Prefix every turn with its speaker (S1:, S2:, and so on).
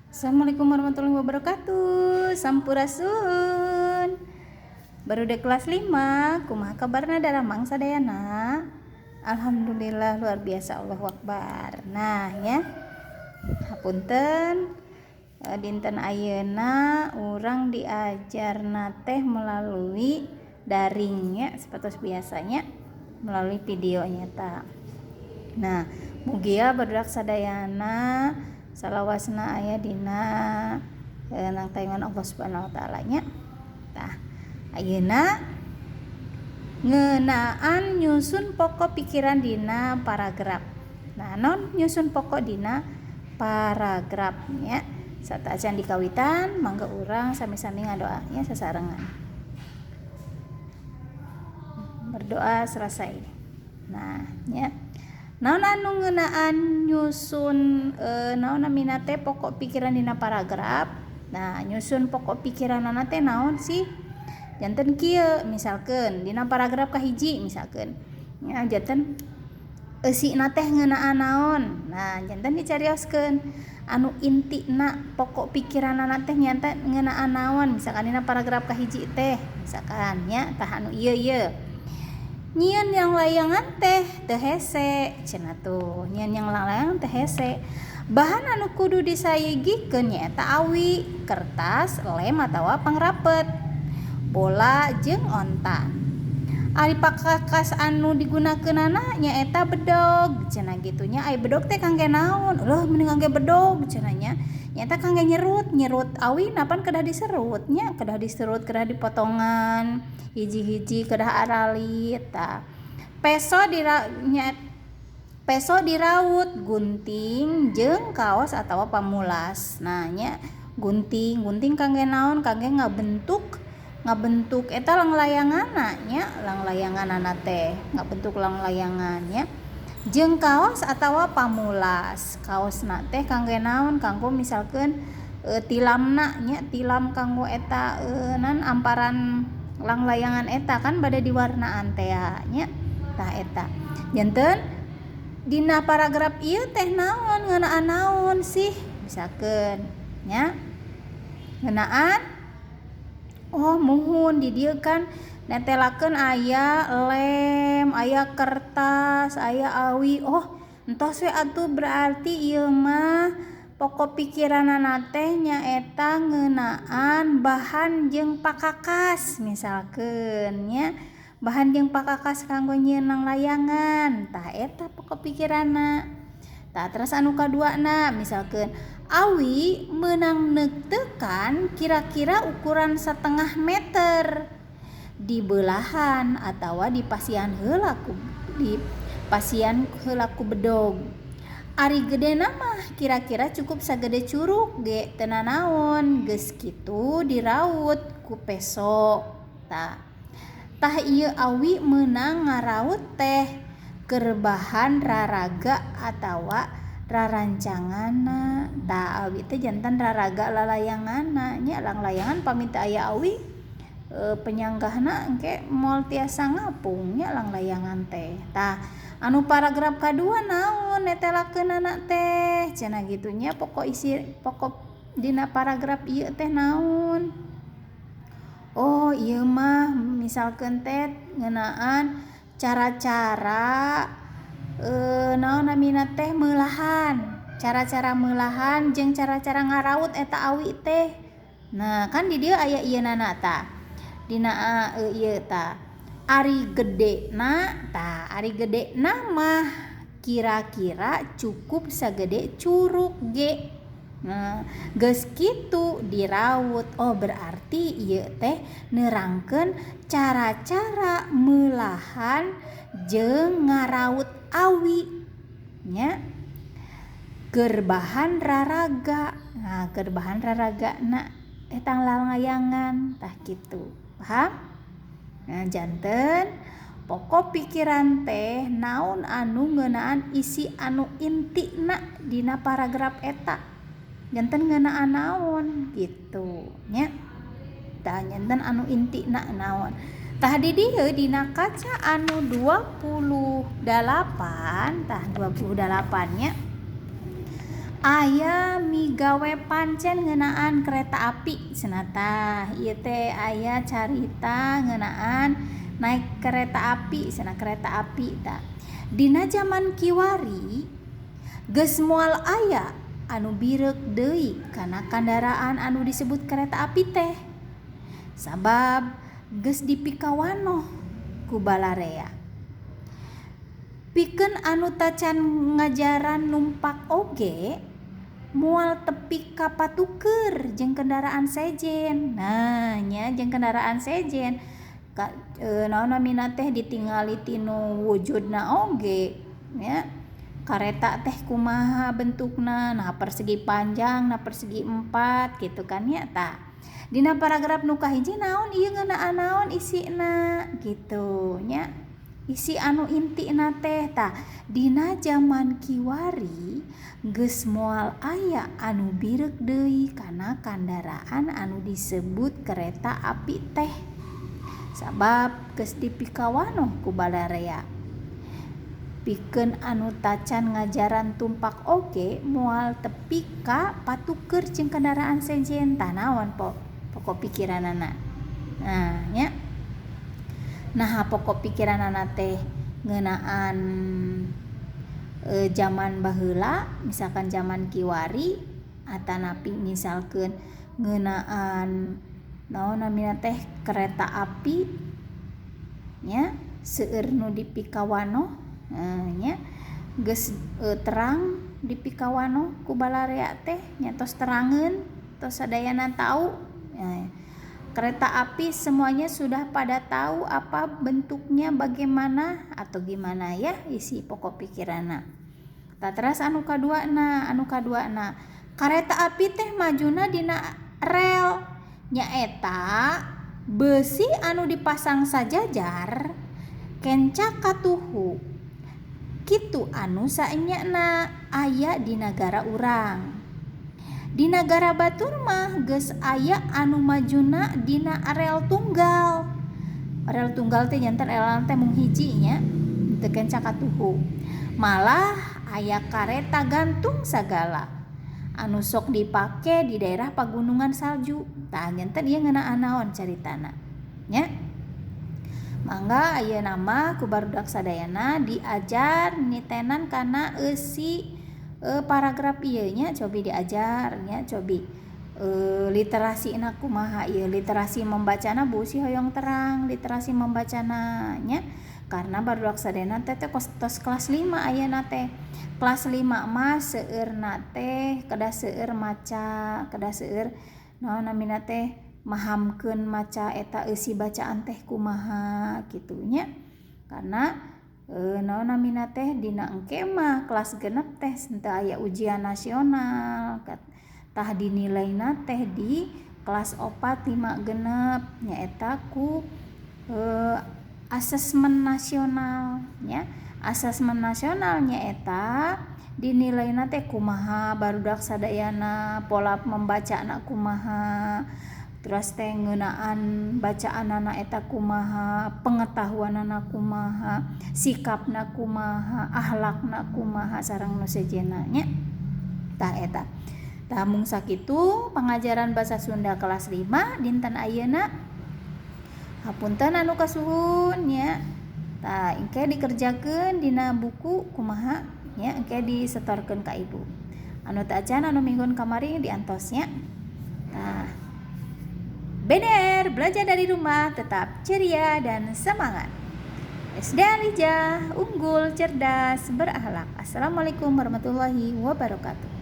S1: Assalamualaikum warahmatullahi wabarakatuh. Sampurasun. Barudak kelas 5, kumaha kabarna daramang sadayana? Alhamdulillah, luar biasa, Allahu Akbar. Nah ya. Hapunten, dinten ayeuna urang diajarna teh melalui daringnya, seperti biasanya melalui videonya ta. Nah, mugia barudak sadayana salawasna aya dina nangtayangan Allah Subhanahu wa Taala nya. Tah, ayeuna ngeunaan nyusun pokok pikiran dina paragraf. Nah, naon nyusun pokok dina paragraf nya? Sateuacan dikawitan, mangga urang sami-sami ngadoa nya sasarengan. Berdoa selesai. Nah, nya. Naon anu ngeunaan nyusun naon namina teh pokok pikiran dina paragraf? Nah, nyusun pokok pikiranana teh naon sih? Janten kieu, misalkeun dina paragraf kahiji misalkeun. Nya, janten eusina teh ngeunaan naon? Nah, janten dicarioskeun anu intina pokok pikiranana teh nyata ngeunaan naon, misalkan dina paragraf kahiji teh misalkan nya, tah anu ieu ieu. Nyieun langlayangan teh teu hese cenah tuh, nyieun yang layangan teh hese. Bahan anu kudu disayogikeun nyaeta awi, kertas, lem atawa pangrapet, bola jeung ontan. Ari pakakas anu digunakeunana nyaeta bedog cenah kitu nya. Ai bedog teh kangge naon? Leuh, mending kangge bedog cenah nya. Nyaeta kangge nyerut, nyerut awi napan kedah diserut nya, kedah diserut, kedah dipotongan hiji-hiji, kedah aralit tah. Peso dira nya, peso diraut, gunting jeung kaos atawa pamulas. Nah nya, gunting, gunting kangge naon? Kangge ngabentuk eta langlayanganna nya, langlayanganana teh ngabentuk langlayangan nya. Jeung kaos atawa pamulas. Kaosna teh kangge naon? Kanggo misalkeun tilamna nya, tilam kanggo eta nan amparan langlayangan eta kan bade diwarnaan teh nya. Tah, eta. Janten dina paragraf ieu teh naon, ngeunaan naon sih? Misalkeun nya, ngeunaan, oh muhun, di dieu kan netelakeun aya lem, aya kertas, aya awi. Oh, entos we atuh, berarti ieu mah pokok pikiranana teh nyaeta ngeunaan bahan jeung pakakas misalkeun nya, bahan jeung pakakas kanggo nyieun langlayangan. Tah, eta pokok pikiranna. Tah, terus anu kaduana misalkeun awi meunang neuktekan kira-kira ukuran setengah meter dibelahan atawa dipasihan heula ku, dipasihan heula ku bedog. Ari gedena mah kira-kira cukup sagede curuk ge teu nanaon, geus kitu diraut ku peso. Tah, tah ieu awi meunang ngaraut teh keur bahan raraga atawa rarancanganna. Tah, awi teh janten raraga lalayanganna nya, langlayangan pami teu aya awi penyanggahna engke moal tiasa ngapung nya langlayangan teh. Tah, anu paragraf kadua naon netelakeunana teh cenah kitu nya, pokok isi pokok dina paragraf ieu teh naon? Oh, ieu mah misalkeun teh ngeunaan cara-cara naon namina teh meulahan, cara-cara meulahan jeung cara-cara ngaraut eta awi teh. Nah, kan di dieu aya ieunana tah, dina ieu tah. Ari gedena, tah, ari gedena mah kira-kira cukup sagede curuk ge. Nah, geus kitu diraut. Oh, berarti ieu teh nerangkeun cara-cara meulahan jeung ngaraut awi nya keur bahan raraga. Nah, keur bahan raragana eta langlayangan, tah kitu. Paham? Nah, janten pokok pikiran teh naon anu ngeunaan isi anu intina dina paragraf eta. Janten ngeunaan naon gitu nya. Tah, janten anu intina naon. Tah, di dieu dina kaca anu 28, tah, 28 nya. Aya migawe pancen ngeunaan kereta api cenah tah ieu teh aya carita ngeunaan naik kereta api cenah kereta api tah. Dina jaman kiwari geus moal aya anu bireuk deui kana kandaraan anu disebut kereta api teh sabab geus dipikawanoh ku balarea. Pikeun anu tacan ngajaran numpak oge moal tepi ka patuker jeung kendaraan sejen. Nah nya jeung kendaraan sejen ka naon namina teh ditingali tinu wujudna oge nya. Kareta teh kumaha bentukna, nah persegi panjang, nah persegi empat gitu kan nya tah. Dina paragraf nu kahiji naon ieu ngeunaan naon isina gitu nya. Isi anu intina teh tah dina jaman kiwari geus moal aya anu bireuk deui kana kandaraan anu disebut kereta api teh sabab geus dipikawanoh ku balarea. Pikeun anu tacan ngajaran tumpak oge moal tepi ka patuker jeung kendaraan sejen tah naon pokok pikiranana. Nah nya. Nah pokok pikiranana teh ngeunaan jaman baheula misalkan jaman kiwari atanapi misalkeun ngeunaan naon namina teh kereta api nya seueur nu dipikawanoh nya geus terang dipikawanoh ku balarea teh nya tos terangeun tos sadayana tahu. Kereta api semuanya sudah pada tahu apa bentuknya bagaimana atau gimana ya isi pokok pikiranna. Tah teras anu kaduana kareta api teh majuna dina rel nyaeta besi anu dipasang sajajar kenca katuhu kitu anu saenyana aya di nagara urang. Di nagara batur mah geus aya anu majuna dina rel tunggal. Rel tunggal teh janten rel teh mung hiji nya, teu kenca katuhu. Malah aya kareta gantung sagala anu sok dipake di daerah pagunungan salju. Tah janten ieu ngeunaan naon caritana nya. Mangga ayeuna mah ku barudak sadayana diajar nitenan kana eusi paragraf ieu nya, cobi diajar nya, cobi literasina kumaha ieu, literasi membacana Bu Usi hoyong terang literasi membacana nya, karena barudak sadayana teh tos kelas 5 ayeuna teh. Kelas 5 mah seueurna teh kedah seueur maca, kedah seueur naon namina teh mahamkeun maca eta eusi bacaan teh kumaha kitu nya. Karena naon namina teh dina engke mah kelas genep teh teu aya ujian nasional tah dinilaina teh di kelas 4 5 genep nyaeta ku asesmen nasional nya. Asesmen nasional nyaeta dinilaina teh kumaha barudak sadayana pola membacana kumaha, terus teh ngeunaan bacaanana eta kumaha, pengetahuanana kumaha, sikapna kumaha, akhlakna kumaha sareng nu sejenna nya. Tah eta. Tah mung sakitu pangajaran basa Sunda kelas 5 dinten ayeuna. Hapunten anu kasuhun nya. Tah engke dikerjakeun dina buku kumaha nya, engke disetorkeun ka ibu. Anu teu acan anu minggon kamari diantos nya. Tah BDR, belajar dari rumah, tetap ceria dan semangat. SD Alijah, unggul, cerdas, berakhlak. Assalamualaikum warahmatullahi wabarakatuh.